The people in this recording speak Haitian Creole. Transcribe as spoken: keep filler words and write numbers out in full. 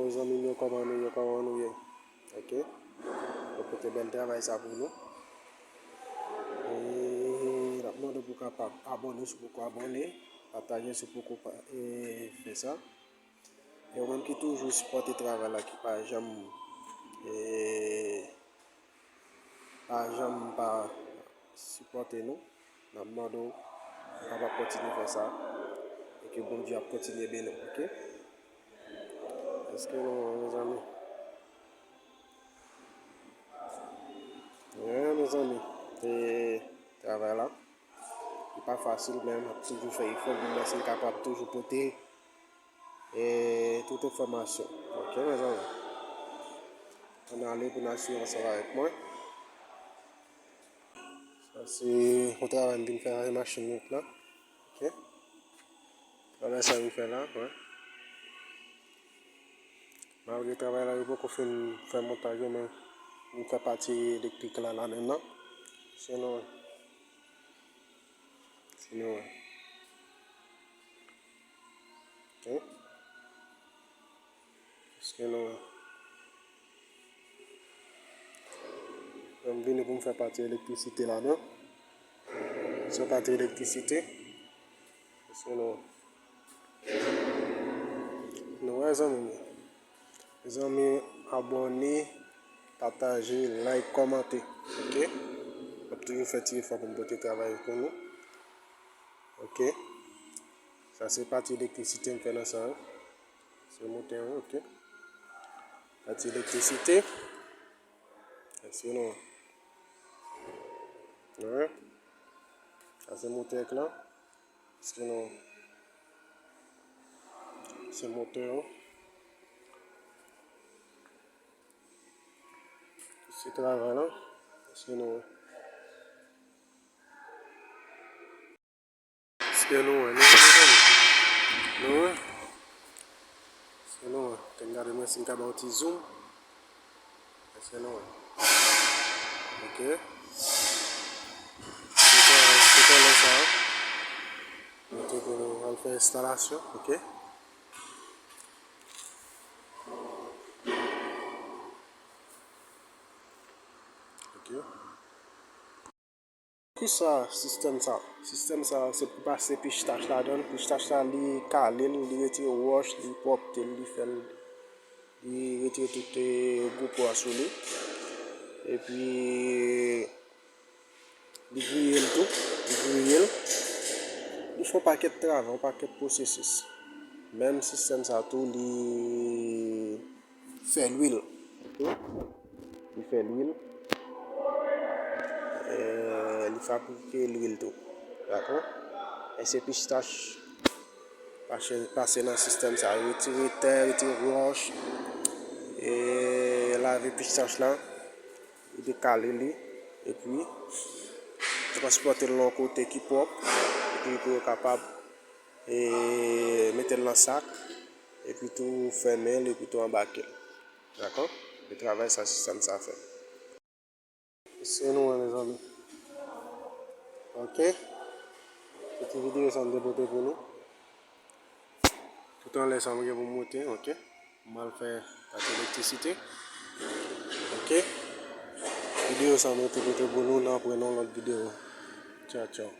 Mezanmi m yo, kòman nou ye, kòman nou ye? Ok. Mwen pote bèl travay sa pou nou. E n ap mande w pou w kapab abòne si w poko abòne, pataje si w poko pa, e, fè sa. E ou menm ki toujou sipòte travay la, ki pa janm, e, pa janm pa sipòte nou, n ap mande w kapab kontinye fè sa, e ke Bondye ap kontinye beni w, ok? Èske nou wè, mezanmi? Wi, mezanmi, e, travay la, li pa fasil, men m ap toujou fè efò pou m wè si m kapab toujou pote e tout enfòmasyon. Ok, mezanmi. Ann ale pou n al swiv ansanm avèk mwen. Sa se yon travay m vin fè avèk machin wout la. Ok. Travay sa m vin fè la, wi. Malgre travay la, yo poko fin fè montaj yo, men m fè pati elektrik la ladan l. Se nou wè. Se nou wè. Ok. Èske nou wè? Mwen m vini pou m fè pati elektrisite ladan. Se yon pati elektrisite. Èske nou wè? Nou wè, zanmi m yo? Mezanmi, abòne, pataje, like, kòmante. Ok? M ap toujou fè ti efò pou m pote travay pou nou. Ok. Sa se pati elektrisite m fè nan sa, wi. Se motè, wi, ok. Pati elektrisite. Èske nou wè? Nou wè? Sa se motè k la. Èske nou wè? Se motè, wi. Se travay la. Èske nou wè? Èske nou wè? Nou wè, mezanmi? Nou wè? Èske nou wè? Te m gade mwen si m ka ba w ti zoom. Èske nou wè? Ok. Tout an, tout anlè sa. Mete pou nou al fè enstalasyon, ok? Ok. Kisa sistèm sa? Sistèm sa se pou pase pistach ladan l. Pistach la, li kale l, li retire wòch, li pwòpte l, li fè l, li retire tout, eh, gwo po a sou li. Epi, li griye l tou, li griye l. Li fè yon pakèt travay, yon pakèt pwosesis. Menm sistèm sa tou, li fè lwil. Ok? Li fè lwil. Eh, li fabrike lwil tou. Dakò? E se pistach pase, pase nan sistèm sa. Retire tè, retire wòch. E lave pistach la. Epi kale li. Epi transpòte l nan yon kote ki pwòp. Epi pou yo kapab, e, mete l nan sak. Epi tou fèmen l, epi tou anbake l. Dakò? E travay sa sistèm sa fè. Se nou wè, mezanmi. Ok. Se ti videyo sa m te pote pou nou. Tout anlè sa m gen pou m monte, ok. M al fè pati elektrisite. Ok. Videyo sa m te pote pou nou, n ap wè nan lòt videyo. Tchaw, tchaw.